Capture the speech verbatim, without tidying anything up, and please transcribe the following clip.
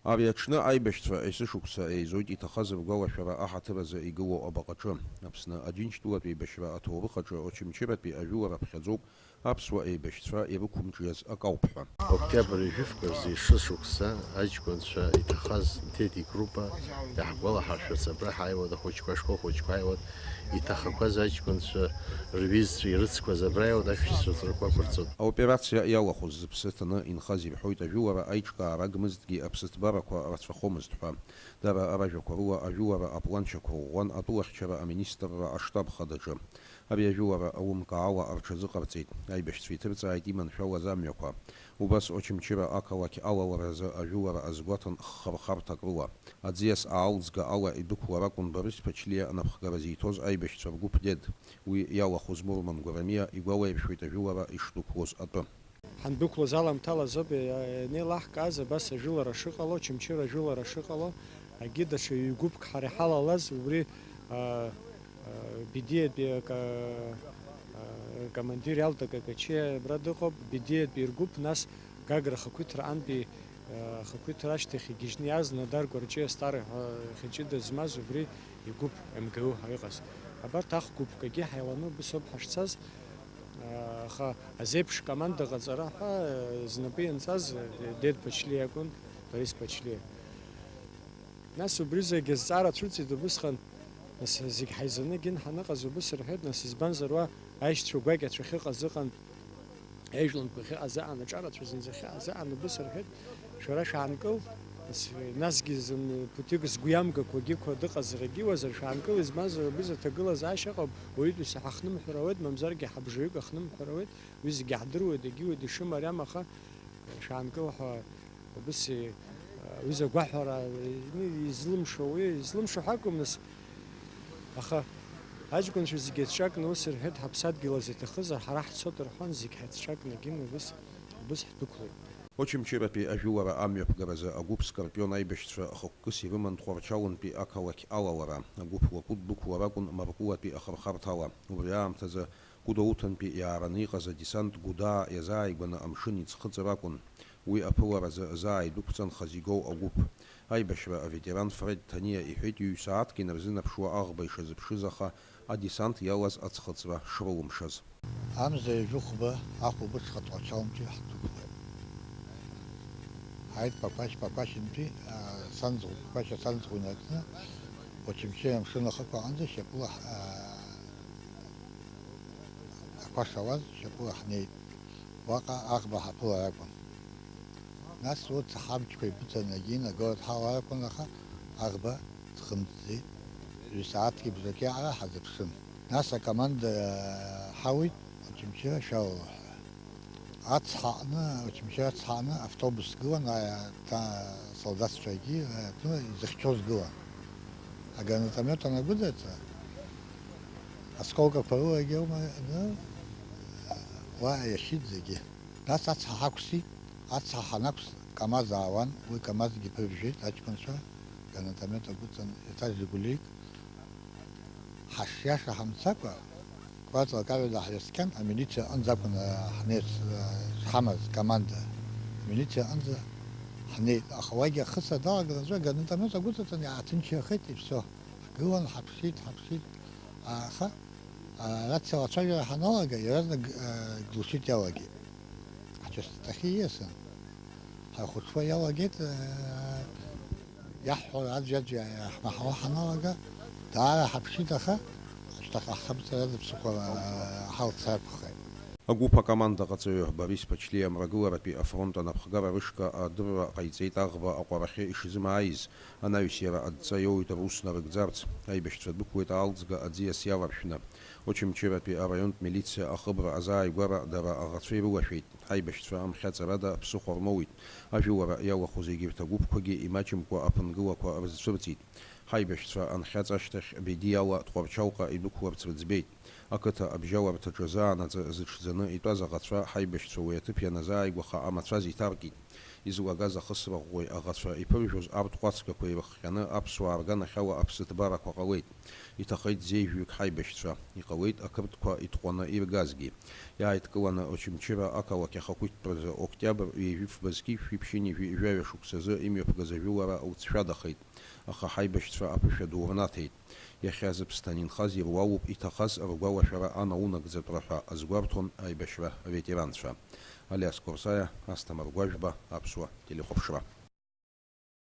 Ари аҽны аибашьцәа есышықәса еизоит иҭахаз ргәалашәара аҳаҭыр азы игылоу абаҟаҿы. Аԥсны Аџьынџьтәылатә еибашьра аҭоурых аҿы Очамчыратәи ажәылара ԥхьаӡоуп аԥсуа еибашьцәа ирықәымҿиаз акауп ҳәа. Октиабр ҩажәи фба рзы есышықәса аҷкәынцәа иҭахаз Теди игруппа иаҳгәалаҳаршәарц абра ҳааиуан, ахәыҷқәа, ашкол хәыҷқәа ааиуан, иҭахақәаз аҷкәынцәа рҩызцәа ирыцқәаз абра иааиуан, ашәҭшьцәа рҵарақәа ақәырҵон. Аоперациа иалахәыз зыԥсы ҭаны инхаз ирҳәоит ажәылара аиҿкаара агмызҭгьы аԥсыҭбарақәа рацәахомызт ҳәа. Дара ражәақәа рыла ажәылара аплан шьақәырӷәӷәан атәылахьчара аминистрра аштаб хадаҿы. Ари ажәылара аумка ала рҽазыҟарҵеит. Аибашьцәа иҭырҵааит иманшәалаз амҩақәа. Убас Очамчыра ақалақь алаларазы ажәылара азгәаҭан ххырхарҭак рыла. Аӡиас аалӡга ала идәықәлар акәын Борис Ԥачлиа анапхгара зиҭоз аибашьцәа ргәыԥ Дед. Уи иалахәыз Мурман Гәарамиа игәалаиршәоит ажәылара ишдәықәлоз атәы. Ҳандәықәлоз аламҭалазоуп иа-, ианеилаҳкааз абас ажәылара шыҟало, Очамчыра ажәылара шыҟало, агьы даҽа ҩ-гәыԥк ҳара иҳалалаз, убри, а, а, Бедиатәи ака-, а, командир Иалта Какачиа абра дыҟоуп, Бедиатәи ргәыԥ, нас Гагра ахақәиҭра антәи, а, ахақәиҭра ашьҭахь игьежьны иааз Нодар Кәарҷиа Стар ҳәа хьыҷыда змаз убри игәыԥ М Г У ҳәа иҟаз. Абарҭ ахә-гәыԥкагьы ҳаиланы убыс ауп ҳашцаз. Аха азеиԥш команда ҟаҵара ҳәа, э, знапы ианҵаз, э, Дед Ԥачлиа акәын, Борис Ԥачлиа. Нас убри зегьы азҵаара цәырҵит убысҟан, нас зегь ҳаизаны егьын ҳаныҟаз убыс рҳәеит, нас избанзар уа аишьцәа гәакьацәа ахьыҟаз ыҟан, аижәлантәқәа ахьыҟаз аан, аҿарацәа зынӡа ахьыҟаз аан убыс рҳәеит, шәара шәаанкыл, нас, насгьы зын ԥыҭҩык згәы иамгақәагьы қәа дыҟазаргьы уазар, шәаанкыл, избанзар убыс аҭагылазаашьа ыҟоуп, уаҩытәыҩса ҳахнымҳәыр ауеит, мамзаргьы ҳабжаҩык ахнымҳәыр ауеит, уи зегьы иаҳдыруеит, егьиуеит, ишымариам, аха шәаанкыл ҳәа убыс, уи зегь агәаҳәара, излымшо, уи излымшо ҳәа акәым, нас, аха аҷкәынцәа зегьы еицҿакны ус рҳәеит, ҳаԥсадгьыл азы иҭахызар, ҳара ҳцот рҳәан, зегь ҳаицҿакны егьин убыс, убыс ҳдәықәлеит. Очамчыратәи ажәылара амҩаԥгаразы агәыԥ Скорпион аибашьцәа хықәкыс ирыман Тҟәарчалнтәи ақалақь алалара. Агәыԥ Лакәыт дәықәлар акәын Маркулатәи ахырхарҭала. Убри аамҭазы Гәдоуҭантәи иаараны иҟаз адесант Гәдаа иазааигәаны амшын иӡхыҵыр акәын. Уи аԥыларазы заа идәықәҵанхаз игоу агәыԥ. Аибашьра аветеран Фред Ҭаниа иҳәеит, ҩ-сааҭк инарзынаԥшуа аӷба ишазыԥшыз, аха адесант иалаз аӡхыҵра шрылымшаз. Амза ҩажәи хәба ахәылбыҽха Тҟәарчалнтәи ҳдәықәлеит. Ҳааит Пақәашь, Пақәашьынтәи, а, Санӡӷә, Пақәашь Санӡӷә инаркны, Очамчыра амшын ахықә аҟынӡа шьапыла ҳ-, а, ақәа шауаз шьапыла ҳнеит. Уаҟа аӷба ҳаԥылар акәын. Нас урҭ ҳабџьқәа еибыҭаны егьин агород ҳалалар акәын, аха аӷба дхымҵӡеит. Ҩ-сааҭки бжаки аҟара ҳазыԥшын. Нас акоманда ҳауит, Очамчыра шәалала ҳәа. Ацҳаҟны, Очамчыра ацҳаҟны автобус гылан, аи-, ҭа-, солдатцәагьы, аи-, аҭны изыхьчоз гылан. Агранатомет анагәыдырҵа, осколкақәа рылагьы аума, ну, уа иашьит зегьы. Нас ацҳа ҳақәсит, ацҳа ҳанақәс, КамАЗ аауан, уи КамАЗгьы ԥыржәеит аҷкәынцәа, гранатомет агәыҵан, еиҭа Жигулик. Ҳашиаша ҳамцакәа, кәаҵа лкаҩада ҳҩаскьан, амилициа аҟынӡа акәын, а, ҳнеирц, а, шҳамаз, команда. Амилициа аҟынӡа ҳнеит, аха уагьы ахысра далаган аӡәы агранатомет агәыҵаҵан, иааҭынчрахеит, и всё. Ҳгылан, ҳаԥшит, ҳаԥшит. Аха, а, арациала ацәажәара ҳаналага, иаразнак, а, глушить иалагеит. Ҳчастотахьы ииасын. Ҳаихәаҽуа иалагеит, а, иаҳҳәо аӡәи-аӡәи ҳмаҳауа ҳаналага, даара ҳаԥшит, аха ашьҭахь ҳхымцарада ԥсыхәа, а, ҳалцар акәхеит. Агәыԥ акомандаҟаҵаҩы Борис Ԥачлиа Мрагыларатәи афронт анапхгара рышҟа адырра ҟаиҵеит аӷба аҟәарахьы ишизымааиз. Анаҩс иара адҵа иоуит рус нарыгӡарц. Аибашьцәа дәықәлеит аалӡга аӡиас иаларшәны. Очамчыратәи араионтә милициа ахыбра азааигәара дара аӷацәа ирылашәеит. Аибашьцәа амхьаҵарада ԥсыхәа рмоуит. Ажәылара иалахәыз егьырҭ агәыԥқәагьы имаҷымкәа аԥынгылақәа рызцәырҵит. Ҳаибашьцәа анхьаҵ ашьҭахь Бедиала Тҟәарчалҟа идәықәларц рыӡбеит. Ақыҭа абжьаларҭаҿы заанаҵы зыҽӡаны итәаз аӷацәа ҳаибашьцәа уи аҭыԥ ианазааигәаха амацәаз иҭаркит. Излагаз ахысра ӷәӷәеи аӷацәа иԥыржәоз арҭ ҟәацгақәеи ирыхҟьаны аԥсуаа рганахьала аԥсыҭбарақәа ҟалеит. Иҭахеит зеижәҩык ҳаибашьцәа. Иҟалеит ақырҭқәа итҟәаны иргазгьы. Иааидкыланы Очамчыра ақалақь ахақәиҭтәразы октиабр ҩажәи фба зқьи шәи ԥшьынҩажәи жәаҩа шықәсазы имҩаԥгаз ажәылара лҵшәадахеит, аха ҳаибашьцәа аԥышәа ду рнаҭеит. Иахьа зыԥсҭан инхаз ируалуп иҭахаз ргәалашәара анаунагӡатәра ҳәа азгәарҭон аибашьра аветеранцәа. Алиас Қорсаиа, Асҭамыр Гәажәба, Аԥсуа телехәаԥшра.